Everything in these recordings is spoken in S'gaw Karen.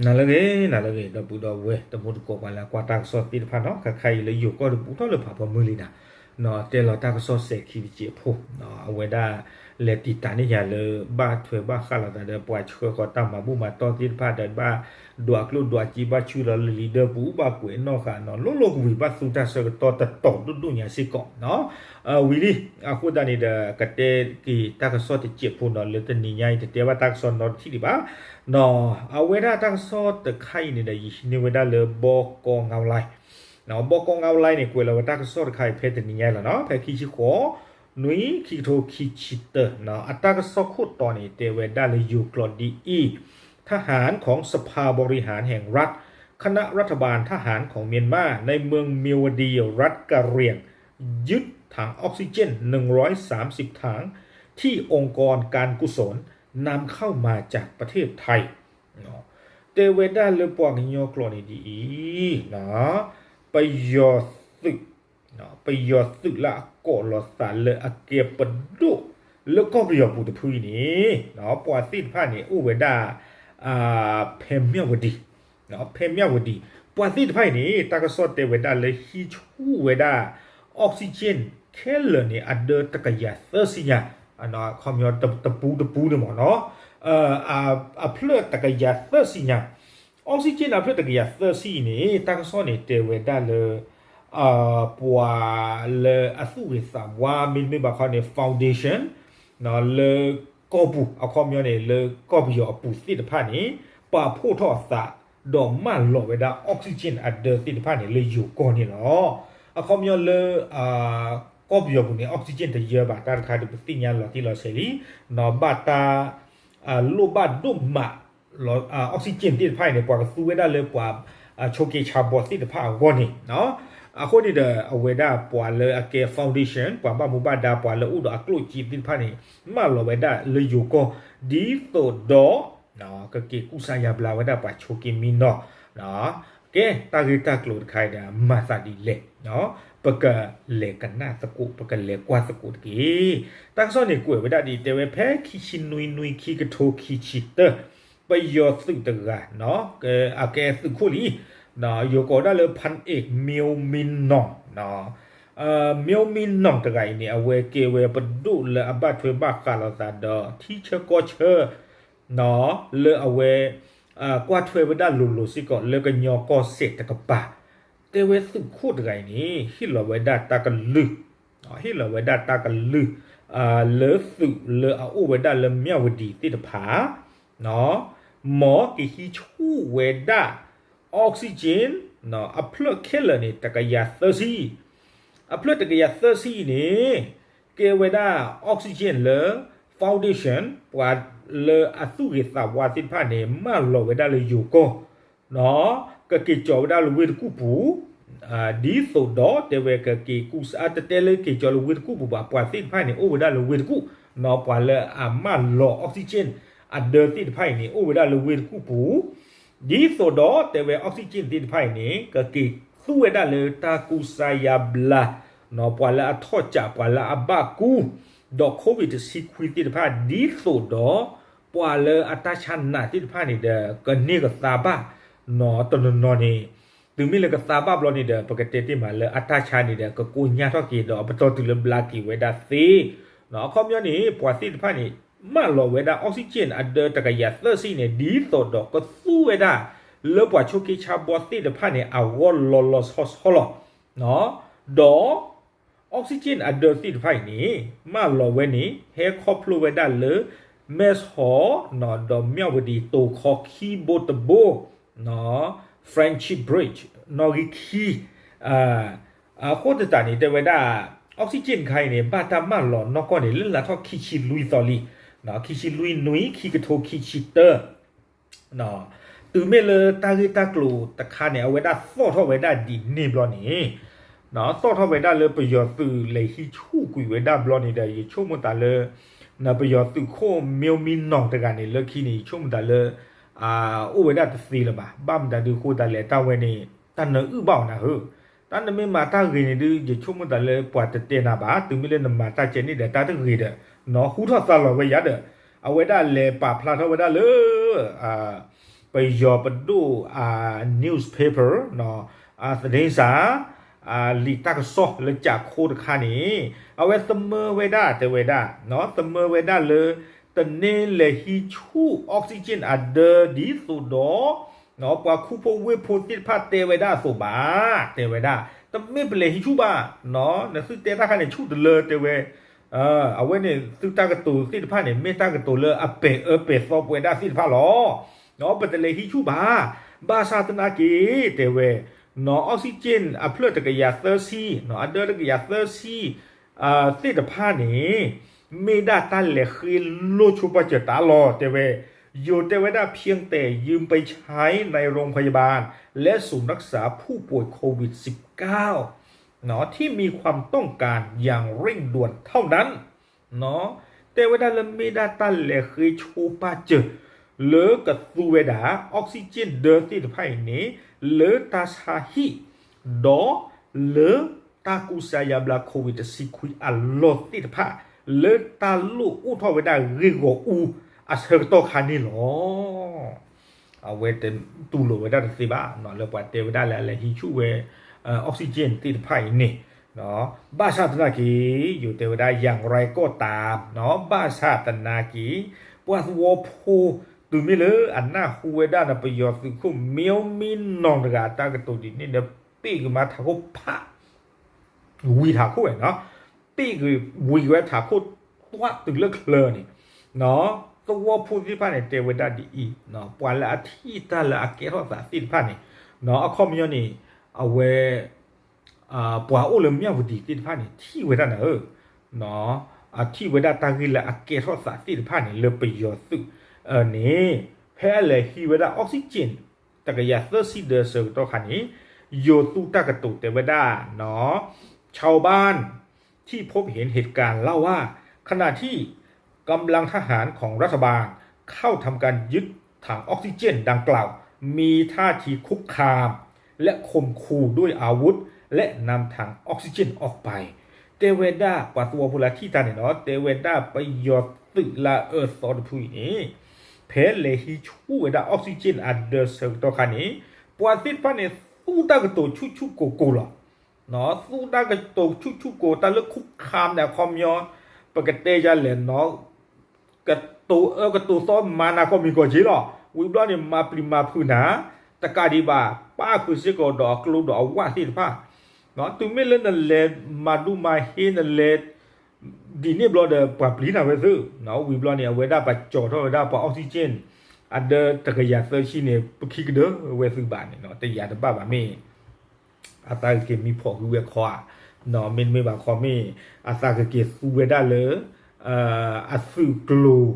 နၤလၢအဂ့ၤ နၤလၢအဂ့ၤ ဒီပုၢ်ဒီဝဲၢ် တံၤသကိးပှၤလၢအကွၢ်တၢ်ကစီၣ်သ့ၣ်တဖၣ်နီၤ, ခဲခါအံၤလၢယိၤကီၢ်တပူၤထီၣ်လၢဖးဖီမုၢ်လံနၤ, တဲလီၤတၢ်ကစီၣ်စဲၤခံတစဲးဖိ, အဝဲဒၣ်လဲၤတံာ်တာ်န့ၢ်ယၤလၢ ဘၣ်ထွဲဘၣ်ဃးလိာ်သးဒီးပှၤဆှၢဃီၤတၢ်မၤဘူၣ်မၤတီၢ်သ့ၣ်တဖၣ်ဒီး ဘၣ်ဒွးကျိၣ်ဒွးစ့ ဘၣ်ဆူၣ်လီၤလံၤဒၢပူၤ ဘၣ်ကွဲးနီၣ်ဃာ်နီၤ လိၣ်လိၣ်ကဝံၤ ဘၣ်သူတၢ်ဆၢကတီၢ်တတီၤဒိၣ်ဒိၣ်ညါစ့ၢ်ကီး ဝံၤလံ. အဃိသတးန့ၣ်ဒီး ကတဲက့ၤတၢ်ကစီၣ်တစဲးဖိနီၤ လၢတနံၤညါအံၤ တတဲဘၣ်တၢ်ကစီၣ်နီတထံၣ်ဒံးဘၣ်. အဝဲဒၣ်တၢ်ကစီၣ်တခါအံၤန့ၣ်ဒီး ယဟံးန့ၢ်ဝဲဒၣ်လၢ ဘီကီငါဝလဲ, ဘီကီငါဝလဲန့ၣ် ကွဲးလီၤဝဲတၢ်ကစီၣ်တခါအံၤ ဖဲတနံၤညါလီၤနီၤ, ဖဲခံဆံဃိး နွံ ခံကထိခံဆံတၢ အတၢ်ကစီၣ်ခိၣ်တီန့ၣ် တဲဝဲဒၣ်လၢယိၤကျိာ်ဒ်အံၤ, ทหารของสภาบริหารแห่งรัฐ คณะรัฐบาลทหารของเมียนมาในเมืองเมียวดี รัฐกะเหรี่ยง ยึดถังออกซิเจน หนึ่งร้อยสามสิบ ถัง ที่องค์กรการกุศลนำเข้ามาจากประเทศไทย တဲဝဲဒၣ်လၢပှၤကညီကျိာ်န့ၣ်ဒ်အံၤ, ပယီၤသုး, ပယီၤသုးလၢအကိးလီၤသးလၢအကဲပဒိၣ်လၢကီၢ်ပယီၤပူၤတဖုအံၤန့ၣ်, ပှၤသ့ၣ်တဖၣ်န့ၣ် အိၣ်ဝဲဒၣ် ဖဲမၠၣ်ဝတံၤ, ဖဲမၠၣ်ဝတံၤ, ပှၤသ့ၣ်တဖၣ်အံၤန့ၣ် တၢ်ကစီၣ်တဲဝဲဒၣ်လၢဟံးဆူၣ်ဝဲဒၣ် oxygen ခဲလၢာ်န့ၣ် အဒၢတကယၤသၢဆံညါ, ခီပညီတပူၤတပူၤန့ၣ်မ့ၢ်နီၤ, အဖျၢၣ်တကယၤသၢဆံညါ, oxygen အဖျၢၣ်တကယၤသၢဆံအံၤန့ၣ် တၢ်ကစီၣ်န့ၣ်တဲဝဲဒၣ်လၢ ပှၤလၢအသူၣ်ဂ့ၤသးဝါ မ့တမ့ၢ်ဘၣ်ခီန့ၣ် foundation လၢကီၢ်ပူၤ အခီပညီန့ၣ် လၢကီၢ်ပယီၤအပူၤသ့ၣ်တဖၣ်န့ၣ် ပာ်ဖှိၣ်ထီၣ်အသး ဒီးမၢလီၤဝဲဒၣ် oxygen အဒၢသ့ၣ်တဖၣ်န့ၣ် လၢယိၤကီၢ်န့ၣ်လီၤ. အခီပညီလၢ ကီၢ်ပယီၤပူၤန့ၣ် oxygen တယၢဘၣ် တၢ်တခါဒီးပသ့ၣ်ညါလီၤတံၢ်လီၤဆဲးလံ, ဘၣ်တၢ် လိၣ်ဘၣ်ဒိၣ်မး oxygen သ့ၣ်တဖၣ်အံၤန့ၣ် ပှၤကသူဝဲဒၣ်လၢပှၤ ဆိးက့ဆါဘီသ့ၣ်တဖၣ်အဂီၢ်န့ၣ်, အဃိန့ၣ်ဒီး အဝဲဒၣ်ပှၤလၢအကဲ foundation ပှၤဘၣ်မူဘၣ်ဒါ ပှၤလၢအိၣ်ဒီးအကျိၣ်စ့သ့ၣ်တဖၣ်န့ၣ် မၢလီၤဝဲဒၣ်လၢယိၤကီၢ် ဒ်သိးဒီး ကက့ၤကူစါယါဘျါဝဲဒၣ်ပှၤဆိးက့မံနီၤ, ကဲ တၢ်ဂ့ၢ်တၢ်ကျိၤတခါအံၤဒီး မၤသးဒ်လဲၣ်, ပကလဲၤကနၣ်သကိး ပကလဲၤကွၢ်သကိးတက့ၢ်. တၢ်ကစီၣ်န့ၣ်ကွဲးဝဲဒၣ်ဒ်တဲဝဲ ဖဲခံဆံနွံ နွံ ခံကထိခံဆံတၢ ပယီၤသုးတဂၤ အကဲသုးခိၣ်လံ, ယိၤကိးဒၣ်လၢ ဖၣ်အ့း မဵဝ်မံနီၣ်, မဵဝ်မံနီၣ်တဂၤအံၤန့ၣ် အဝဲကဲဝဲပဒိၣ်လၢအဘၣ်ထွဲဘၣ်ဃးလိာ်သးဒီး ထံဆၢကီၢ်ဆၢ လၢအဝဲ ကွၢ်ထွဲဝဲဒၣ်လိၤလိၤစ့ၢ်ကီးလၢကညီကီၢ်စဲၣ်တကပၤ, တဲဝဲသုးခိၣ်တဂၤအံၤန့ၣ် ဟ့ၣ်လီၤဝဲဒၣ်တၢ်ကလုၢ်, ဟ့ၣ်လီၤဝဲဒၣ်တၢ်ကလုၢ် လၢသုးလၢအအိၣ်ဝဲဒၣ်လၢမၠၣ်ဝတံၤသ့ၣ်တဖၣ် မ်ကဟံးဆူၣ်ဝဲဒၣ် oxygen အဖျၢၣ်ခဲလၢာ်န့ၣ် တကယၤသၢဆံ, အဖျၢၣ်တကယၤသၢဆံအံၤန့ၣ် ကဲဝဲဒၣ် oxygen လၢ foundation ပှၤလၢအသူၣ်ဂ့ၤသးဝါသ့ၣ်တဖၣ်န့ၣ် မၢလီၤဝဲဒၣ်လၢယိၤကီၢ် ကက့ၤကၠီၤဝဲဒၣ်လၢဝ့ၢ်တကူၣ်ပူၤ, ဒ်သိးဒီးတဲဝဲကက့ၤကူစါ တတဲလၢက့ၤကၠီၤလၢဝ့ၢ်တကူၣ်ပူၤဘၣ် ပှၤသ့ၣ်တဖၣ်န့ၣ် အိၣ်ဝဲဒၣ်လၢဝ့ၢ်တကူၣ်, ပှၤလၢအမၢလီၤ oxygen အဒၢသ့ၣ်တဖၣ်အံၤန့ၣ် အိၣ်ဝဲဒၣ်လၢဝ့ၢ်တကူၣ်ပူၤ, ဒ်သိးဒီးတဲဝဲ oxygen သ့ၣ်တဖၣ်အံၤန့ၣ် ကက့ၤသူဝဲဒၣ်လၢတၢ်ကူစါယါဘျါ ပှၤလၢအထီၣ်ကၠး ပှၤလၢအဘၣ်ကူ ဒီး covid တဆံခွံသ့ၣ်တဖၣ် ဒ်သိးဒီး ပှၤလၢအတၢ်ဆါနာ်သ့ၣ်တဖၣ်န့ၣ်ဒီး ကန့ၢ်ကသါဘၣ် တနီၤနီၤန့ၣ်, တုၤမ့ၢ်လၢကသါဘၣ်ဘျီန့ၣ်ဒီး ပကတဲတ့ၢ်မးလၢအတၢ်ဆါန့ၣ်ဒီး ကကိညၢ်ထီၣ်က့ၤဒီး အပတီၢ်တုၤလၢဘျါက့ၤဝဲဒၣ်သ့, အခီပညီန့ၣ် ပှၤသ့ၣ်တဖၣ်န့ၣ် မၢလီၤဝဲဒၣ် oxygen အဒၢတကယၤသၢဆံန့ၣ် ဒ်သိးဒီးကသူဝဲဒၣ် လၢပှၤဆိးက့ဆါဘီသ့ၣ်တဖၣ်န့ၣ် အဂီၢ်လီၤလီၤဆီဆီလီၤ. ဒီး oxygen အဒၢသ့ၣ်တဖၣ်အံၤန့ၣ် မၢလီၤဝဲန့ၣ် ဟဲခီဖျိဝဲဒၣ်လၢ မဲၢ်ဆီး ဒီးမၠၣ်ဝတံၤ တိၤခီခံဘိတဘိ Friendship Bridge နီၣ်ဂံၢ်ခံ အဃိသတးန့ၣ် တဲဝဲဒၣ် oxygen တခါအံၤန့ၣ် ဘၣ်တၢ်မၢလီၤနီၢ်ကီၢ်န့ၣ် လၢလါထီၣ်ခံဆံလွံၢ်သီလံ, ခံဆံလွံၢ်နွံ ခံကထိခံဆံတၢ တုၤမ့ၢ်လၢတၢ်ဂ့ၢ်တၢ်ကျိၤတခါန့ၣ် အဝဲဒၣ်သီၣ်ထီၣ်ဝဲဒၣ်ဒ်န့ၣ်ဘျီန့ၣ်, သီၣ်ထီၣ်ဝဲဒၣ်လၢပယီၤသုးလဲၤဟံးဆူၣ်ကွံာ်ဝဲဒၣ်ဘျီန့ၣ်ဒီး ယဆိကမိၣ်သးလၢ ပယီၤသုးခိၣ် မဵဝ်မံနီၣ်တဂၤန့ၣ် လၢခံန့ၣ် ယဆိကမိၣ်သးလၢ အိၣ်ဝဲဒၣ်တသ့လၢၤဘၣ်. ဘၣ်မတၤဒုးအဃိသတးလဲၣ် တၢ်ဝဲန့ၣ် တၢ်နၢအုၣ်ဘၣ်အီၤနၤဧၢ, တၢ်နမ့ၢ်မၤတၢ်ဂ့ၤန့ၣ်ဒုး ယဆိကမိၣ်သးလၢပှၤတတဲနၤဘၣ်. တုၤမ့ၢ်လၢနမၤတၢ်ကဲန့ၣ်ဒီး တၢ်တဂ့ၤဒီး နဟူထီၣ်သါလီၤဝဲယၤဒီး အဝဲဒၣ်လဲၤပာ်ဖျါထီၣ်ဝဲဒၣ်လၢ ပယီၤပဒိၣ် newspaper သဒ့စး လံာ်တၢ်ကစီၣ်လၢကၠးခိတခါန့ၣ် အဝဲသမၢဝဲဒၣ်တဲဝဲဒၣ် သမၢဝဲဒၣ်လၢ တန့ၢ်လဲၤဟံးဆူၣ် oxygen အဒၢဒ်သိးဒီး ပှၤခူဖိဝ့ၢ်ဖိသ့ၣ်တဖၣ်တဲဝဲဒၣ်အသိးဘၣ် တဲဝဲဒၣ် တမ့ၢ်ပလဲၤဟံးဆူၣ်ဘၣ် နသုတဲတၢ်ခါန့ၣ်ဆူၣ်တလၢတဲဝဲ အဝဲန့ၣ်သုတၢ်ကတိၤသ့ၣ်တဖၣ်န့ၣ် မ့ၢ်တၢ်ကတိၤလၢအပဲာ်အၢပဲာ်သီပဝဲဒၣ်သ့ၣ်တဖၣ်လီၤ. ပတလဲၤဟံးဆူၣ်ဘၣ် ဘၣ်ဆၣ်သနာ်က့ တဲဝဲ နီၢ် oxygen အဖျၢၣ်တကယၤသၢဆံ အဒၢတကယၤသၢဆံ သ့ၣ်တဖၣ်န့ၣ် မ့ၢ်ဒၣ်တၢ်လဲၤဃ့လိၢ်ဆိပာ်စၢၤတၢ်လီၤ တဲဝဲ ယိၤတဲဝဲဒၣ် เพียงแต่ยืมไปใช้ในโรงพยาบาลและศูนย์รักษาผู้ป่วยโควิดสิบเก้า ที่มีความต้องการอย่างเร่งด่วนเท่านั้น တဲဝဲဒၣ်လၢမ့ၢ်ဒၣ်တၢ်လဲၤဃ့ဆိပာ်စၢၤ လၢကသူဝဲဒၣ် oxygen ဒၢသ့ၣ်တဖၣ်အံၤန့ၣ် လၢတၢ်ဆါဟံၣ် ဒီးလၢတၢ်ကူစါယါဘျါ COVID တဆံခွံအလီၢ်သ့ၣ်တဖၣ် လၢတၢ်လိၣ်အိၣ်ထီၣ်ဝဲဒၣ်ဂ့ၢ်ဂီၢ်အူအဆၢကတီၢ်ခါန့ၣ်လီၤ. အဝဲတတူၢ်လိာ်ဝဲဒၣ်တသ့ဘၣ် လၢပှၤတဲဝဲဒၣ်လၢအလဲၤဟံးဆူၣ်ဝဲ oxygen သ့ၣ်တဖၣ်အံၤန့ၣ် ဘၣ်ဆၣ်သနာ်က့ ယိၤတဲဝဲဒၣ် อย่างไรก็ตาม ဘၣ်ဆၣ်သနာ်က့ ပှၤသဝီဖိ တုၤမ့ၢ်လၢအနၢ်ဟူဝဲဒၣ်န့ၣ် ပယီၤသုးခိၣ် မ့မံနီၢ်တဂၤ တၢ်ကတိၤဒ်န့ၣ်ဒီး ပ့ၢ်ကမၤထးခိၣ်ဖး ဝံၤထးခိၣ်ဝဲနီၤ ပ့ၢ်ကဝံၤဝဲထးခိၣ်သွးတုၤလၢချၢန့ၣ် သဝီဖိသ့ၣ်တဖၣ်န့ၣ် တဲဝဲဒၣ်ဒ်အံၤ ပှၤလၢအထံၣ်တၢ်လၢအကဲထီၣ်သးသ့ၣ်တဖၣ်န့ၣ် အခီပညီန့ၣ် အဝဲ ပှၤအိၣ်လၢမၠၣ်ဝတံၤသ့ၣ်တဖၣ်န့ၣ် ထံၣ်ဝဲဒၣ်နၤဧၢ အထံၣ်ဝဲဒၣ်တၢ်ဂ့ၢ်လၢအကဲထီၣ်သးသ့ၣ်တဖၣ်န့ၣ် လၢပယီၤသုးန့ၣ် ဖဲအလဲၤဟံးဝဲဒၣ် oxygen တကယၤသၢဆံဒၢအဆၢကတီၢ်ခါန့ၣ် ယိၤသူတၢ်ကတိၤတဲဝဲဒၣ် ชาวบ้านที่พบเห็นเหตุการณ์เล่าว่า ขณะที่กำลังทหารของรัฐบาลเข้าทำการยึดถังออกซิเจนดังกล่าว มีท่าทีคุกคาม และข่มขู่ด้วยอาวุธ และนำถังออกซิเจนออกไป တဲဝဲဒၣ် ပှၤသဝီဖိလၢထံၣ်တၢ်န့ၣ်နီၤ တဲဝဲဒၣ်ပယီၤသုးလၢအအၢသီတဖုအံၤန့ၣ် ဖဲလဲၤဟံးဆူၣ်ဝဲဒၣ် oxygen အဒၢဆၢကတီၢ်ခါန့ၣ် ပှၤသ့ၣ်တဖၣ်န့ၣ် သူတၢ်ကတိၤဆူၣ်ဆူၣ်ကိၤကိၤလီၤ. သူတၢ်ကတိၤဆူၣ်ဆူၣ်ကိၤ တၢ်လၢ ခုခံ န့ၣ် အခီပညီ ပကတဲယၤလဲၣ်နီၤ ကတိၤအၢကတိၤသီမၤနၤကီၢ်မံၤကီၢ်က့လီၤ. ဝံၤဘျီန့ၣ် မၤပျံၤမၤဖုးနၤ တကးဒံးဘၣ် ပၣ်ဃုာ်စ့ၢ်ကီးဒီးအကျိဒီးအဝၣ်သ့ၣ်တဖၣ် တုၤမ့ၢ်လၢနလဲၤမၤဒူမၤဟ့ နလဲၤ ဒ်န့ၣ်ဘျီဒီး ပှၤပျံၤနၤဝဲသ့ၣ် ဝံၤဘျီန့ၣ် အဝဲဒၣ်ပှၤကၠီၤထီၣ်ဝဲဒၣ်ပှၤ oxygen အဒၢတကယၤသၢဆံန့ၣ် ပခံကဒၢဝဲသုးဘၣ်န့ၣ် တယၤတဘၣ်ဘၣ်မ့ၢ် အသးကက့ၤမံဖီၣ်ဃုဝဲခီဧါ, မ့တမ့ၢ်ဘၣ်ခီမ့ၢ် အသးကက့ၤသူဝဲဒၣ်လၢ အသုးကျိၤ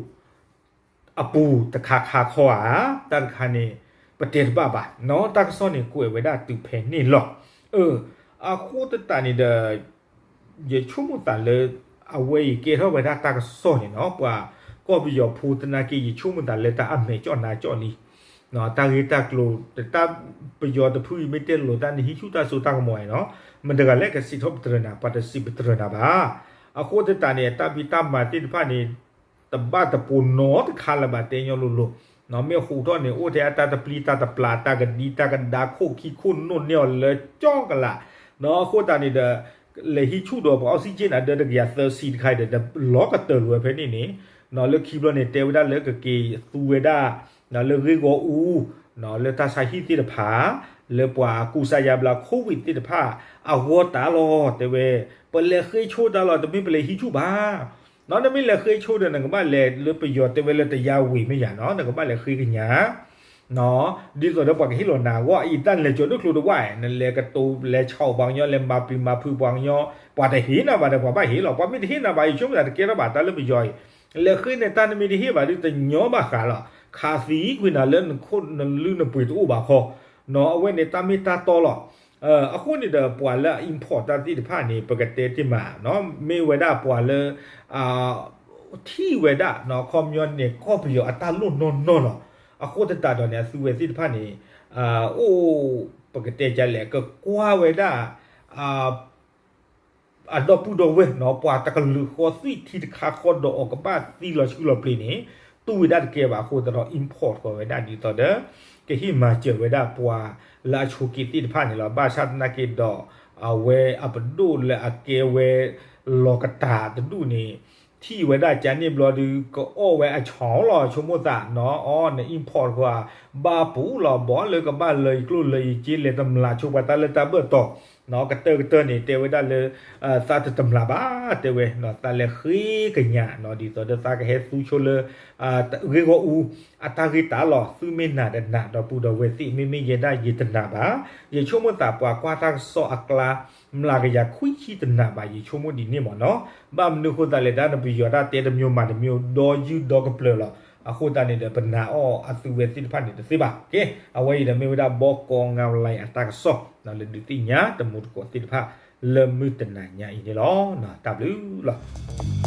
အပူၤတခါခါခီဧါ, တၢ်တခါန့ၣ် ပတဲတဘၣ်ဘၣ်နီၤ, တၢ်ကစီၣ်န့ၣ်ကွဲးဝဲဒၣ်တုၤဖဲန့ၣ်လီၤ. အၢ အဃိသတးန့ၣ်ဒီး ယဆိကမိၣ်သးလၢ အဝဲအံၤကဲထီၣ်ဝဲဒၣ်တၢ်ကစီၣ်န့ၣ်နီၤ, ပှၤကီၢ်ပယီၤဖိသနာ်က့ ယဆိကမိၣ်သးလၢတၢ်အမဲာ်ကၠီၣ်နါကၠီၣ်လံ, တၢ်ဂ့ၢ်တၢ်ကျိၤ တၢ်ပယီၤတဖုအံၤမ့ၢ်တဲလိာ်တၢ်န့ၣ် ဟံးဆူၣ်တၢ်စိတၢ်ကမီၤအံၤနီၤ, မတၤတဂၤလဲၣ်ကစံးထီၣ်ပတြၢၤနၤ, ပှၤတစံးပတြၢၤနၤဘၣ်. အဃိသတးန့ၣ် တၢ်ဖံးတၢ်မၤသ့ၣ်တဖၣ်န့ၣ် တဘၣ်တပိာ်နီတခါလၢၤဘၣ် တဲညီလိၤလိၤ, မ့ၢ်ဟူးထီၣ်န့ၣ် အိၣ်ထဲအတၢ်တပျံၤတၢ်တပျၢ် တၢ်ကဒံတၢ်ကဒါ ခိၣ်ခံခိၣ်နူာ်န့ၢ်အီၤလၢကၠီကလး, အဃိသတးန့ၣ်ဒီး လဲၤဟံးဆူၣ်ဒီးပှၤ oxygen အဒၢတကယၤသၢဆံတခါအံၤဒီး လီၤကတၢၢ်လိာ်ဝဲဖဲန့ၣ်န့ၣ်, လၢခံဘျီန့ၣ် တဲဝဲဒၣ်လၢကက့ၤသူဝဲဒၣ် လၢဂ့ၢ်ဂီၢ်အူ လၢတၢ်ဆါဟံၣ်သ့ၣ်တဖၣ် လၢပှၤကူစါယါဘျါ COVID သ့ၣ်တဖၣ် အဂီၢ်တၢ်လီၤ တဲဝဲ, ပလဲၤဃ့ဆိတၢ်လီၤ တမ့ၢ်ပလဲၤဟံးဆူၣ်ဘၣ်. နမ့ၢ်လဲၤဃ့ဆိဒီး နကဘၣ်လဲၤလၢပယီၤတဲဝဲလၢတယါဝံၤမ့ၢ်ယါနီၤ, နကဘၣ်လဲၤဃ့ကညး ဒ်သိးဒီးပှၤကဟ့ၣ်လီၤနၤအဂီၢ် အံၤတၢ်လဲၤကၠီၤဒိၣ်ကျိၤတဝၢ် နလဲၤကတိၤလဲၤဆါအီၤပှၤကညီ လဲၤမၤပျံၤမၤဖုးပှၤကညီ, ပှၤတဟ့ၣ်နၤဘၣ်ဒီးပှၤဘၣ်ဟ့ၣ်လီၤ, ပှၤမ့ၢ်တဟ့ၣ်နၤဘၣ် ယဆိကမိၣ်သးတကဲထီၣ်ဘၣ် တၢ်လၢပယီၤအံၤ, လဲၤဃ့န့ၣ် တၢ်နမ့ၢ်တဟ့ၣ်ဘၣ်ဒီး တညီဘၣ်ဃးလီၤ, ခးသံကွံာ်နၤလၢနခိၣ်နလုၢ်နပှ့ၤတအိၣ်ဘၣ်ခီ, အဝဲန့ၣ်တၢ်မ့ၢ်တၢ်တီလီၤ. အဃိန့ၣ်ဒီး ပှၤလၢအ import တၢ်သ့ၣ်တဖၣ်န့ၣ် ပကတဲတ့ၢ်မး မ့ၢ်ဝဲဒၣ်ပှၤလၢ ထံၣ်ဝဲဒၣ် ခီပညီန့ၣ် ကီၢ်ပယီၤအတၢ်လိၣ်နီၢ်နီၢ်လီၤ. အဃိသတးဒီးန့ၣ် အသုဝဲသ့ၣ်တဖၣ်န့ၣ် အိၣ် ပကတဲဒ်လဲၣ် ကကွၢ်ဝဲဒၣ် အဒီပုၢ်ဒီဝဲၢ်နီၤ ပှၤတကလုာ်ဃီသွံၣ်ထံတခါဃီဒီးအီၤကဘၣ်သံလီၤဆှုလီၤပျ့ၤန့ၣ်, သူဝဲဒၣ်တကဲဘၣ်အဃိသတးဒီး import ဃီၤဝဲဒၣ်ဒ်သိးဒီး ကဟ့ၣ်မၤစၢၤဝဲဒၣ်ပှၤလၢအဆိးက့သ့ၣ်တဖၣ်န့ၣ်လီၤ. ဘၣ်ဆၣ်သနာ်က့ဒီး အဝဲအပဒိၣ်လၢအကဲဝဲ လီၤကတၢ်တဒူၣ်န့ၣ် ထံၣ်ဝဲဒၣ်ကန့ၣ်ဘျီဒုး ကအီၣ်ဝဲအဆီလီၤ ဆိကမိၣ်သးနီၤ အီၤန import ဃီၤ ဘၣ်ပူၤလီၤ ဘီလၢကဘၣ်လၢယကျိၣ်လၢယစ့လဲၤတမျးဆိပှၤတၢ်လၢတၢ်ဘၢၣ်တီၤ ကတၢၢ်ကတၢၢ်န့ၣ် တဲဝဲဒၣ်လၢ သးတတမျးဘၣ် တဲဝဲ သးလဲၤဃ့ကညးနီၤ ဒ်သိးဒီးသးကဟဲသူဆိလၢ ဂ့ၢ်ဂီၢ်အူ အတၢ်ဂ့ၢ်တၢ်လီၤ သုမ့ၢ်နာ်ဒီးနာ်ဒီပုၢ်ဒီဝဲၢ်သ့ၣ် မ့မ့ၢ်ယဲဒၣ်ယတနာ်ဘၣ်. ယဆိကမိၣ်သးပှၤကွၢ်တၢ်ကစီၣ်အကျါ မျးကယၤခွံဆံတနာ်ဘၣ် ယဆိကမိၣ်ဒ်န့ၣ်မ့ၢ်နီၤ. ဘၣ်မနုၤအဃိသတးလဲၣ် တၢ်နပယီၤတၢ်တဲတမျိုးမၤတမျိုး ဒီယုၢ်ဒီကပျၢၤလီၤ. အဃိသတးန့ၣ်ဒီး ပနာ်အီၤအသုဝဲသ့ၣ်တဖၣ်န့ၣ်တသ့ဘၣ်. ကဲ အဝဲအံၤဒီးမ့ၢ်ဝဲဒၣ်ဘီကီ ငါးလါ အတၢ်ကစီၣ် လၢဒုးသ့ၣ်ညါတမူတကိးသ့ၣ်တဖၣ် လၢမုၢ်တနၤညါအံၤန့ၣ်လီၤ. တၢ်ဘျုးလီၤ.